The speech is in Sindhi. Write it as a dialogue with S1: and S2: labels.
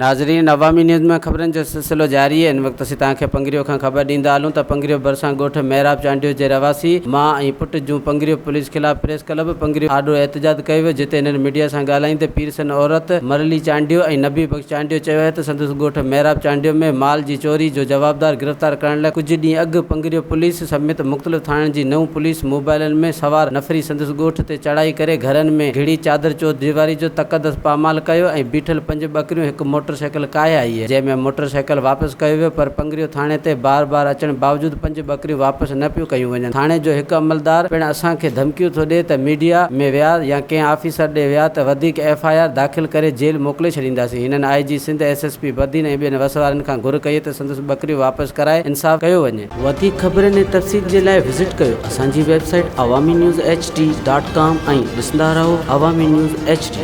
S1: ناظرين عوامي نيوز ۾ خبرن جو سلسلو جاري آهي ان وقت اسين توهان کي پنگريو کان خبر ڏيندا هلون ته پنگريو ڀرسان ڳوٺ محراب چانڊيو جي رهواسي ماء ۽ پٽ جون پنگريو پوليس خلاف پريس ڪلب پنگريو آڏو احتجاج ڪيو ويو جتي هنن ميڊيا سان ڳالهائيندي پيرسن عورت مرلي چانڊيو ۽ نبي بخش چانڊيو چيو آهي ته سندس ڳوٺ محراب چانڊيو ۾ مال جي چوري جو جوابدار گرفتار ڪرڻ لاء ڪجهه ڏينهن اڳ پنگريو پوليس سميت مختلف ٿاڻن جي نئون پوليس موبائلن ۾ سوار نفري سندس ڳوٺ تي چڙهائي ڪري گهرن ۾ گهڙي چادر چوديواري جو تقدس پامال ڪيو ۽ بيٺل پنج ٻڪريون هڪ موٽر سائيڪل ڪاهي آئي جنهن ۾ موٽر سائيڪل واپس ڪيو ويو پر پنگريو ٿاڻي تي بار بار اچڻ باوجود پنج ٻڪريون واپس نه پيون ڪيون وڃن ٿاڻي جو هڪ عملدار پڻ اسان کي ڌمڪيون ٿو ڏي ته ميڊيا ۾ ويا يا ڪنهن آفيسر ڏي ويا ته وڌيڪ ايف I R داخل ڪري جيل موڪلي ڇڏينداسين هنن I G Sindh S S P Badin ۽ ٻين وس وارن کان گهر ڪئي ته سندس ٻڪريون واپس ڪرائي انصاف ڪيو وڃي. وڌيڪ خبرن ۽ تفصيل جي لاء وزٽ ڪيو اسان جي website Awami news H D dot com ۽ ڏسندا رهو عوامي نيوز ايڇ ڊي.